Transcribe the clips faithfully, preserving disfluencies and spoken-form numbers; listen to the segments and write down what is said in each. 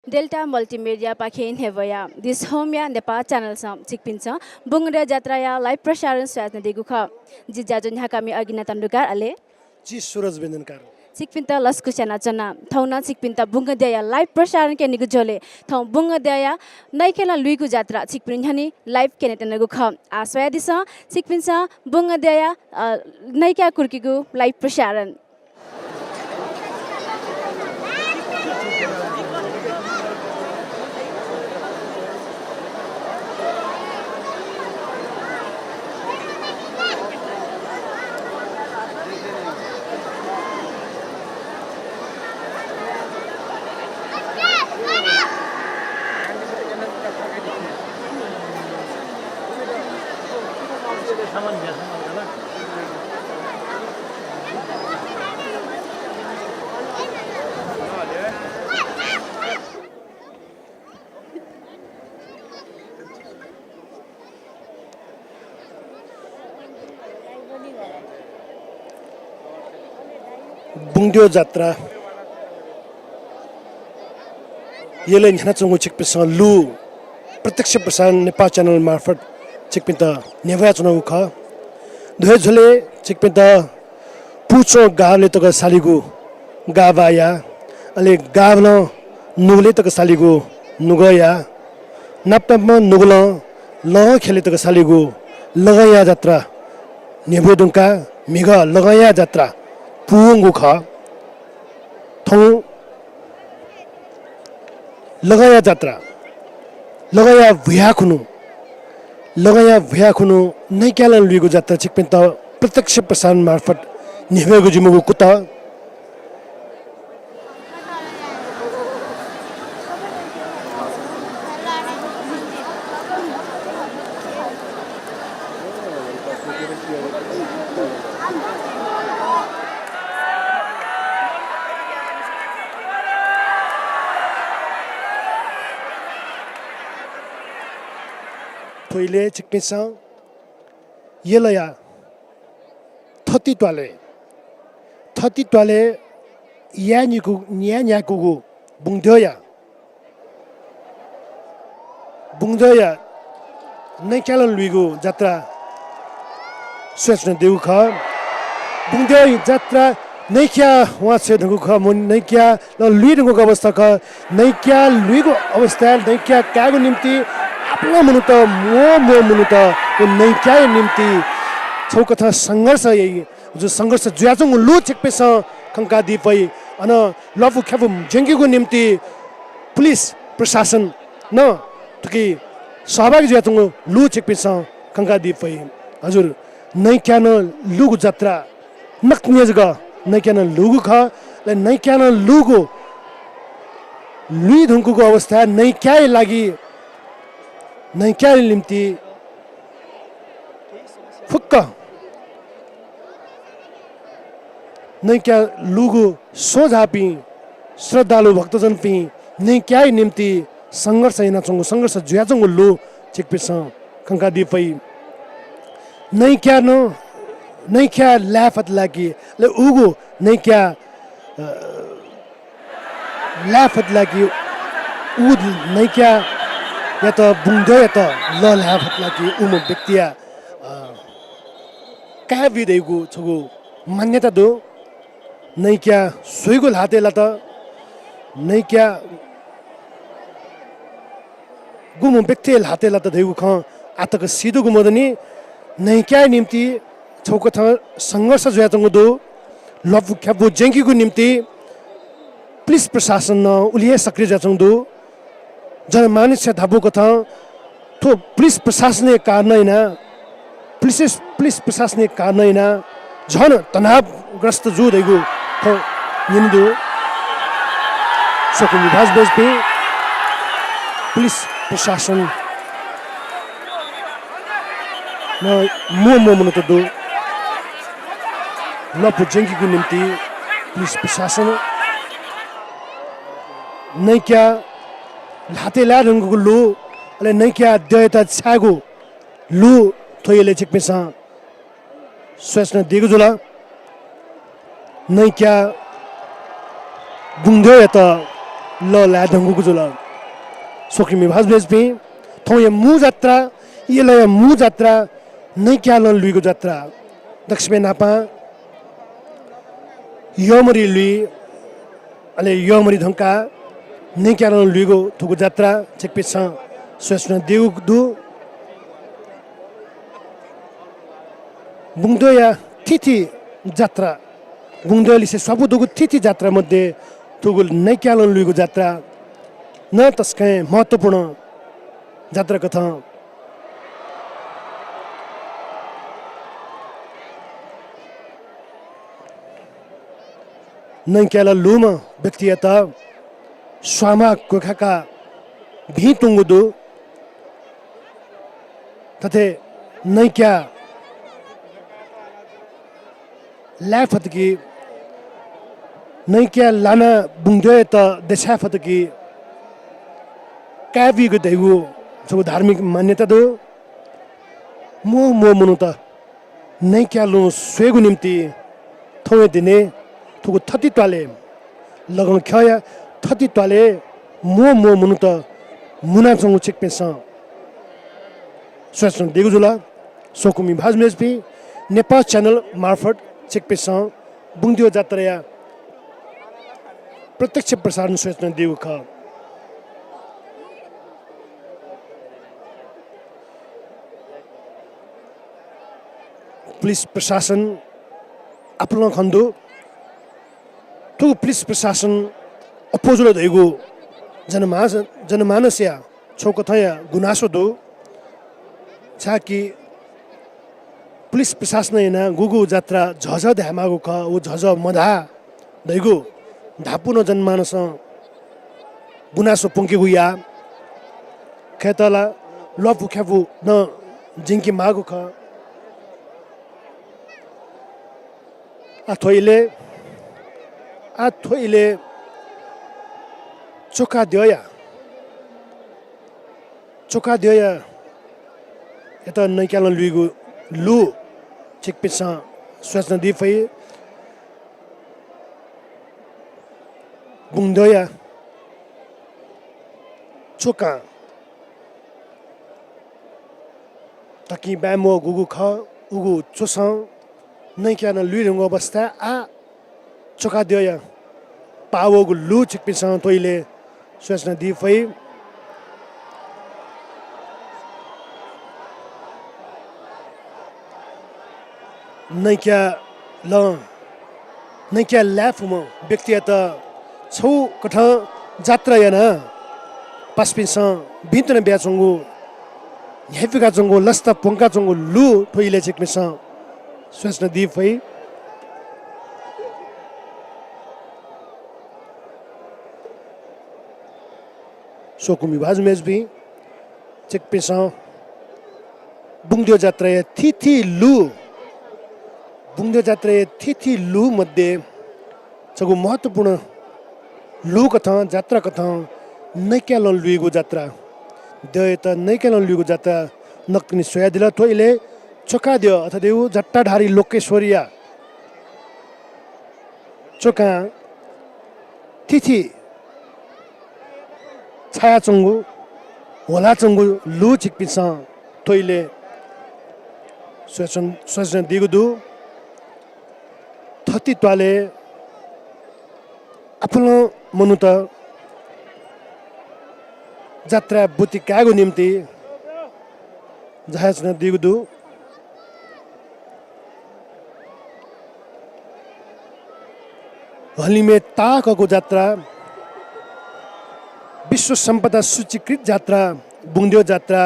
डेल्टा मल्टिमिडियापाखें न्ह्यब्वया दिस होमया नेपाल च्यानलसं छिकपिन्सं बुंगद्यः जात्राया live प्रसारण स्वयाच्वनादीगु खः। जि ज्याझ्वः न्ह्याकामि अगिना तण्डुकार, अले जि सुरज व्यञ्जनकार। छिकपिन्त लसकुस यानाच्वना। थौं नं छिकपिन्त बुंगद्यःया live प्रसारण क्यनेगु झ्वलय् थौं बुंगद्यःया नइक्यालं लुइगु जात्रा छिकपिनि न्ह्यःने live क्यनेत्यनागु खः। आः स्वयादिसँ छिकपिन्सं बुंगद्यःया, अ, नइक्या कुर्कीगु live प्रसारण। बुंगद्यः जात्रा यलय् न्ह्यानाच्वंगु छिकपिन्सं लु प्रत्यक्ष प्रसारण नेपाल च्यानल मार्फत छिकपिन्त न्ह्यब्वयाच्वनागु खः। थ्व हे झ्वलय् छिकपिन्त पुच्वं गावलय् तक सालीगु गावःया, अले गावलं नुगलय् तक सालीगु नुगःया, नापनापं नुगलं लःख्यलय् तक सालीगु लगःया जात्रा न्ह्यब्वये धुंकाः म्हिगः लगःया जात्रा पूवंगु खः। थौं लगःया जात्रा, लगःया भुयाखुन्हु, लगःया भुयाखुन्हु नइक्यालं लुइगु जात्रा छिकपिन्त प्रत्यक्ष प्रसारण मार्फत न्ह्यब्वयेगु जिमिगु कुतः। थ्व इलय् छिकपिन्सं यलया थति त्वालय्, थति त्वालय् याये न्यकू, याये न्याकूगु बुंगद्यःया, बुंगद्यःया नइक्यालं लुइगु जात्रा स्वयाच्वनादीगु खः। बुंगद्यः जात्रा नइक्या वांछ्वये धुंकूगु खः, नइक्यालं लुइ धुंकूगु अवस्था खः। नइक्या लुइगु अवस्थाय् नइक्या कायेगु निंतिं आपालं मनूत, म्वः म्वः मनूत व नइक्याया निंतिं छगू कथं संघर्ष याइ। जुन संघर्ष जुयाच्वंगु लु छिकपिन्सं खंकादी फइ। अन ल्वापु ख्यापु ज्यंकीगु निंतिं पुलिस प्रशासन नं थुकी सहभागी जुयाच्वंगु लु छिकपिन्सं खंकादी फइ। हजुर, नइक्यालं लुगु जात्रा नकतिनि जक नइक्यालं लुगु खः। अले नइक्यालं लुगु, लुइ धुंकूगु अवस्थाय् नइक्याया लागि, नइक्याया निंतिं फुक्क नइक्या लुगु स्वझाःपिं श्रद्धालु भक्तजनपिं नइक्याया निंतिं संघर्ष यानाच्वंगु, संघर्ष जुयाच्वंगु लु छिकपिन्सं खंकादी फइ। नइक्या नं, नइक्या लाये फत ला कि, अले उगु नइक्या, अ, लाये फत ला कि, उ नइक्यायात, बुंगद्यःयात लः लाये फत ला कि, उम्ह व्यक्तिया, अ, काये बी धइगु छगू मान्यता दु। नइक्या स्वइगु ल्हातय् लात, नइक्या गुम्ह व्यक्तिया ल्हातय् लात धइगु खँ आः तक सीदुगु मदुनि। नइक्याया निंतिं छगू कथं संघर्ष जुयाच्वंगु दु। ल्वापु ख्यापु ज्यंकीगु निंतिं पुलिस प्रशासन नं उलि हे सक्रिय जुयाच्वंगु दु। जनमानसया धापू कथं थ्व पुलिस प्रशासनया कारणं यानाः, पुलिस, पुलिस प्रशासनया कारणं यानाः झन तनावग्रस्त जू धइगु खँ न्यने दु। स्वकुमि भाजु बज्युपिं, पुलिस प्रशासन नं म्वः म्वः मनूत दु। ल्वापु ज्यंकीगु निंतिं पुलिस प्रशासन नइक्या ल्हातय् लाये धुंकूगु लु, अले नइक्या द्यःयात छायेगु लु थ्व यलय् छिकपिन्सं स्वयाच्वनादीगु जुल। नइक्या बुंगद्यःयात लःल्हाये धुंकूगु जुल। स्वकुमि भाजु मय्‌जुपिं, थौंया मू जात्रा, यलया मू जात्रा, नैक्यालं लुइगु जात्रा। दक्वसिबें न्हापां यःमरि लुइ, अले यःमरि धुंकाः नैक्यालं लुइगु थुगु जात्रा छिकपिन्सं स्वयाच्वनादीगु दु। बुंगद्वःया थीथी जात्रा, बुंगद्वःलिसे स्वापू दुगु थीथी जात्रा मध्ये थुगु नैक्यालं लुइगु जात्रा नं तसकं हे महत्त्वपूर्ण जात्रा कथं नैक्यालं लूम्ह व्यक्तियात स्वांमाः क्वखाका भिंतुंगु दु। थथे नैक्या लाये फत कि, नैक्या लानाः बुंगद्वःयात देछाये फत कि, काय्‌बुइगु धइगु छगू धार्मिक मान्यता दु। मू मू मनूत नैक्यालुं स्वयेगु निंतिं थौंया दिने थुगु थति त्वालय्, लगंख्यःया थति त्वालय् मू मू मनूत मुनाच्वंगु छिकपिन्सं स्वयाच्वनादीगु जुल। स्वकुमि भाजु मय्‌जुपिं, नेपाल च्यानल मार्फत छिकपिन्सं बुंगद्वः जात्राया प्रत्यक्ष प्रसारण स्वयाच्वनादीगु खः। पुलिस प्रशासन आपालं खने दु। थुगु पुलिस प्रशासन अप्वः जुल धइगु जनमानस, जनमानसया छगू कथंया गुनासो दु। छाय्‌कि पुलिस प्रशासनं यानाः गुगु जात्रा झःझः धायेमाःगु खः, व झःझः मधाः धइगु धापू नं जनमानसं गुनासो प्वंकेगु याः। खय्‌त ला ल्वापु ख्यापु नं ज्यंके माःगु खः। आः थ्व इलय्, आः थ्व इलय् च्वकाद्यःया, च्वकाद्यःया यात नैक्यालं लुइगु लु छिकपिन्सं स्वयाच्वनादी फइ। बुंगद्वःया च्वकां तकिं बाय् मवःगु खः, उगु च्वसं नैक्यालं लुइधुंगु अवस्थाय् आः च्वकाद्यःया पाः वःगु लु छिकपिन्सं थ्व इलय् स्वयाच्वनादी फइ। नैक्यालं, नैक्या लाये फुम्ह व्यक्तियात छगू कथं जात्रा यानाः पासापिन्सं भिंतुना बियाच्वंगु, न्ह्याइपुकाच्वंगु, लसता प्वंकाच्वंगु लु थ्व इलय् छिकपिन्सं स्वयाच्वनादी फइ। स्वकुमि भाजु मय्‌जुपिं, छिकपिन्सं बुंगद्यः जात्राया थीथी लु, बुंगद्यः जात्राया थीथी लु मध्ये छगू महत्त्वपूर्ण लु कथं, जात्रा कथं नैक्यालं लुइगु जात्रा, द्यःयात नैक्यालं लुइगु जात्रा नकतिनि स्वयादिल। थ्व इलय् च्वकाद्यः अथवा जट्टाधारी लोकेश्वरया च्वकां थीथी छायाच्वंगु, ह्वलाच्वंगु लु छिकपिन्सं थ्व इलय् स्वयाच्वन-, स्वयाच्वनादीगु दु। थति त्वालय् आपालं मनूत जात्राय् ब्वति कायेगु निंतिं झायाच्वनादीगु दु। हलिमय् ताःहाकःगु जात्रा, विश्व सम्पदा सूचीकृत जात्रा, बुंगद्यः जात्रा,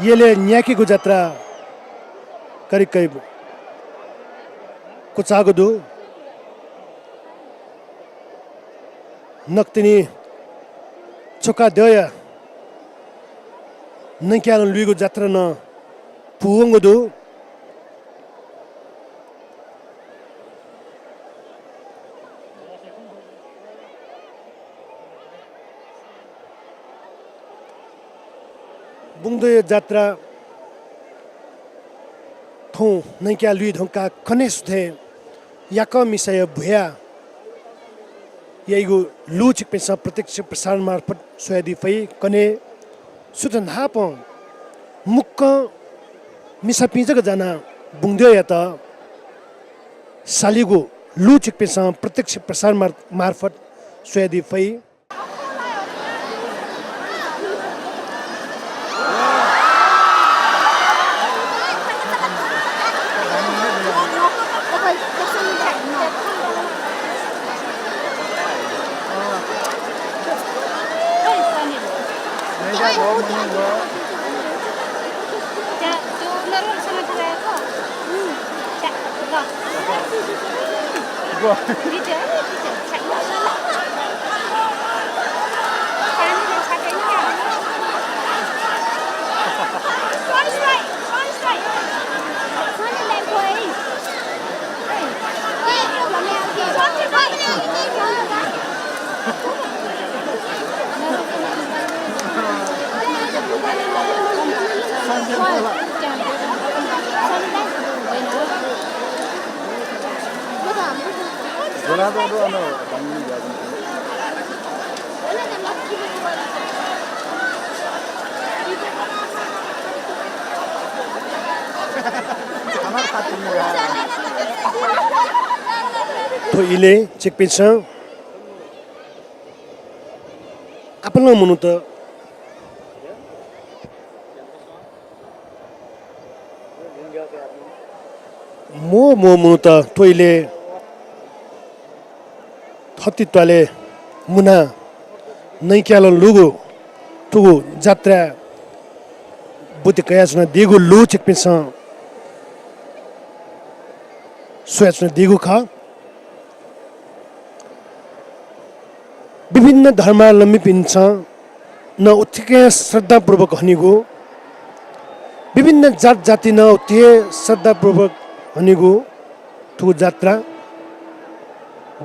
यलय् न्यायेकेगु जात्रा करिब करिब क्वचाःगु दु। नकतिनि च्वकाद्यःया नैक्यालं लुइगु जात्रा नं पूवंगु दु। बुंगद्यः जात्रा थौं नैक्या लुइ धुंकाः कन्हय् सुथय् याकः मिसाया भुयाः याइगु लु छिकपिन्सं प्रत्यक्ष प्रसारण मार्फत स्वयादी फइ। कन्हय् सुथ न्हापां मुक्कं मिसापिं जक जानाः बुंद्यःयात सालीगु लु छिकपिन्सं प्रत्यक्ष प्रसारण मार-, मार्फत स्वयादी फइ। थ्व इलय् छिकपिन्सं आपालं मनूत म्वः म्वः मनूत थ्व इलय् थति त्वालय् मुनाः नैक्यालं लुइगु थुगु जात्राय् ब्वति कयाच्वनादीगु लु छिकपिन्सं स्वयाच्वनादीगु खः। विभिन्न धर्मावलम्बीपिन्सं नं उत्तिकै श्रद्धापूर्वक हनीगु, विभिन्न जात जाति नं उत्तिकै श्रद्धापूर्वक हनीगु थुगु जात्रा,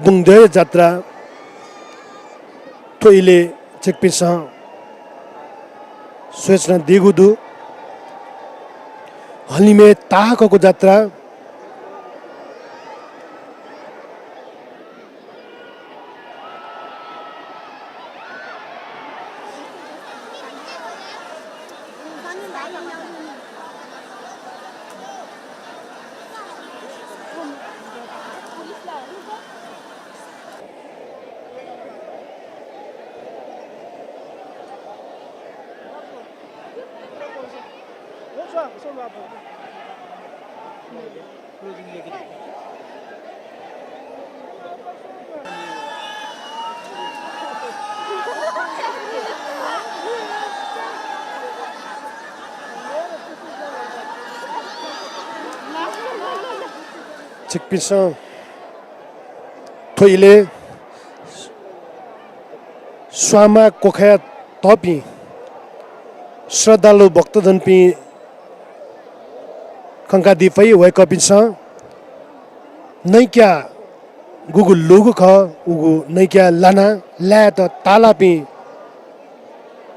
बुंगद्यःया जात्रा थ्व इलय् छिकपिन्सं स्वयाच्वनादीगु दु। हलिमय् ताहाकःगु जात्रा। छिकपिन्सं थ्व इलय् स्वांमा क्वखाय् तःपिं श्रद्धालु भक्तजनपिं खंकादी फइ। वय्कःपिन्सं नैक्या गुगु लुगु खः, उगु नैक्या लानाः लायेत ताःलाःपिं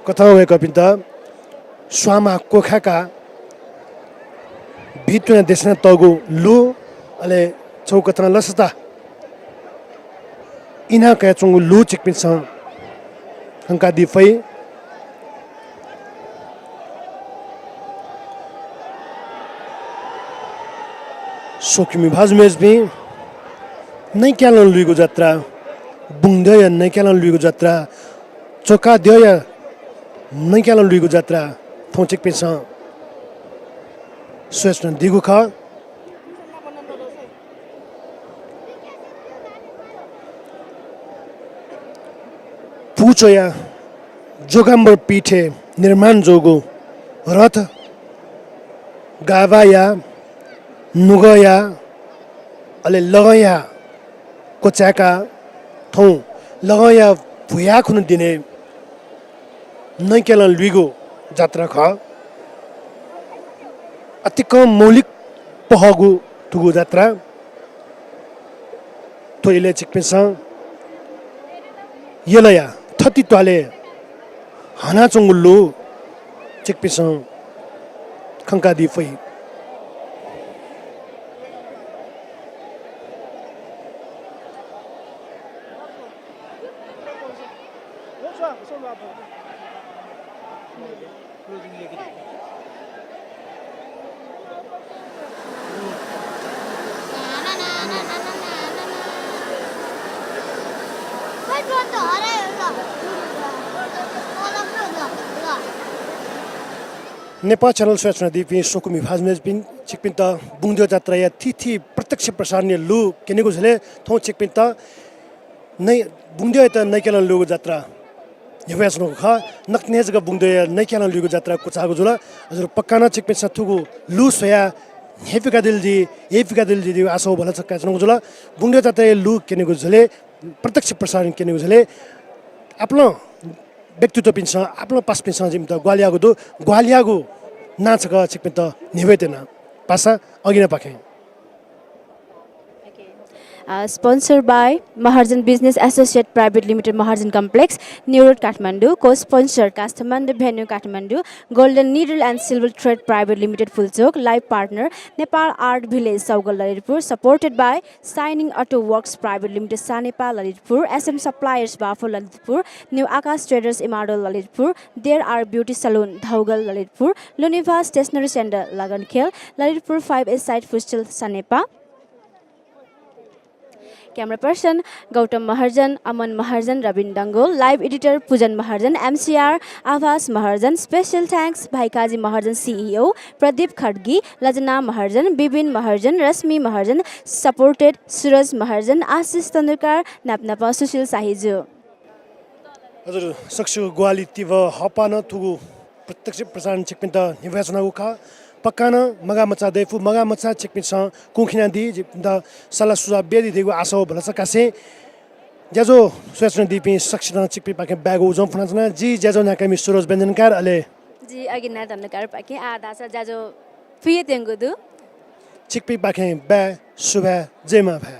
कथं वय्कःपिन्त स्वांमा क्वखाय्काः भिंतुना देछानातःगु लु, अले छगू कथं लसता इनाः कयाच्वंगु लु छिकपिन्सं खंकादी फइ। स्वकुमि भाजु मय्जुपिं, नैक्यालं लुइगु जात्रा, बुंगद्यःया नैक्यालं लुइगु जात्रा, च्वकाद्यःया नैक्यालं लुइगु जात्रा थौं छिकपिन्सं स्वयाच्वनादीगु खः। पुचःया जोगाम्बर पीठय् निर्माण जूगु रथ गाभाया, नुगःया, अले लगंया क्वचाय्काः थौं लगंया भुयाखुन्हु दिनय् नैक्यालं लुइगु जात्रा खः। अतिकं मौलिक पहःगु थुगु जात्रा। थ्व इलय् छिकपिन्सं यलया थति त्वालय् हनाच्वंगु लु छिकपिन्सं खंकादी फइ। नेपाः च्यानल स्वयाच्वनादीपिं स्वकुमि भाजु मय्जुपिं, छिकपिन्त बुंगद्यः जात्राया थीथी प्रत्यक्ष प्रसारणया लु क्यनेगु झ्वलय् थौं छिकपिन्त नै बुंगद्यःयात नैक्यालं लूगु जात्रा न्ह्यब्वयाच्वनागु खः। नकतिनि हे जक बुंगद्यःया नैक्यालं लूगु जात्रा क्वचाःगु जुल। हजुर, पक्का नं छिकपिन्सं थुगु लु स्वयाः न्ह्यइपुकादिल जुइ, यइपुकादिल जुइ धइगु आशा व भलसा कयाच्वनागु जुल। बुंगद्यः जात्राया लु क्यनेगु झ्वलय्, प्रत्यक्ष प्रसारण क्यनेगु झ्वलय् आपालं व्यक्तित्वपिन्सं, आपालं पासापिन्सं जिमित ग्वाहालि याःगु दु। ग्वाहालि याःगु नां छकः छिकपिन्त न्ह्यब्वयेत्यना। पासा अघि नं पाखें। Uh, sponsored by Maharjan Business Associate Private Limited, Maharjan Complex, New Road, Kathmandu. Co-sponsor, Kathmandu Venue, Kathmandu, Golden Needle and Silver Thread Private Limited, Phulchok. Live partner, Nepal Art Village, Saugal, Lalitpur. Supported by Shining Auto Works Private Limited, Sanepa, Lalitpur. S M Suppliers, Bafo, Lalitpur. New Akash Traders, Imado, Lalitpur. There Are Beauty Salon, Dhaugal, Lalitpur. Luniva Stationery Center, Lagankhel, Lalitpur. Five East Side Hostel, Sanepa. Camera person, Gautam Maharjan, Aman Maharjan, Rabin Dangol. Live editor, Pujan Maharjan. M C R, Avas Maharjan. Special thanks, Bhaikaji Maharjan, C E O, Pradeep Khadgi, Lajana Maharjan, Bibin Maharjan, Rashmi Maharjan. Supported, Suraj Maharjan, Ashish Tandukar, नापनापं सुशील शाहीजु। हजुर, सकसिगु ग्वाहालि तिबः हःपाः नं थुगु प्रत्यक्ष प्रसारण छिकपिन्त न्ह्यब्वयाच्वनागु खः। पक्का नं मगाःमचाः दइफु, मगाःमचाः छिकपिन्सं कुंखिनादी, जिमित सल्लाह सुझाव बियादी धइगु आशा व भलसा कासें ज्याझ्वः स्वयाच्वनादीपिं सकसितं छिकपिंपाखें बाय्गु उजं फ्वनाच्वना। जि ज्याझ्वः न्ह्याकामि सुरज व्यञ्जनकार, अले जि अगिना धन्दाकारपाखें आः धाःसा ज्याझ्वः फुयात्यंगु दु। छिकपिंपाखें बाय्, सुभाय्, जय मांभाय्।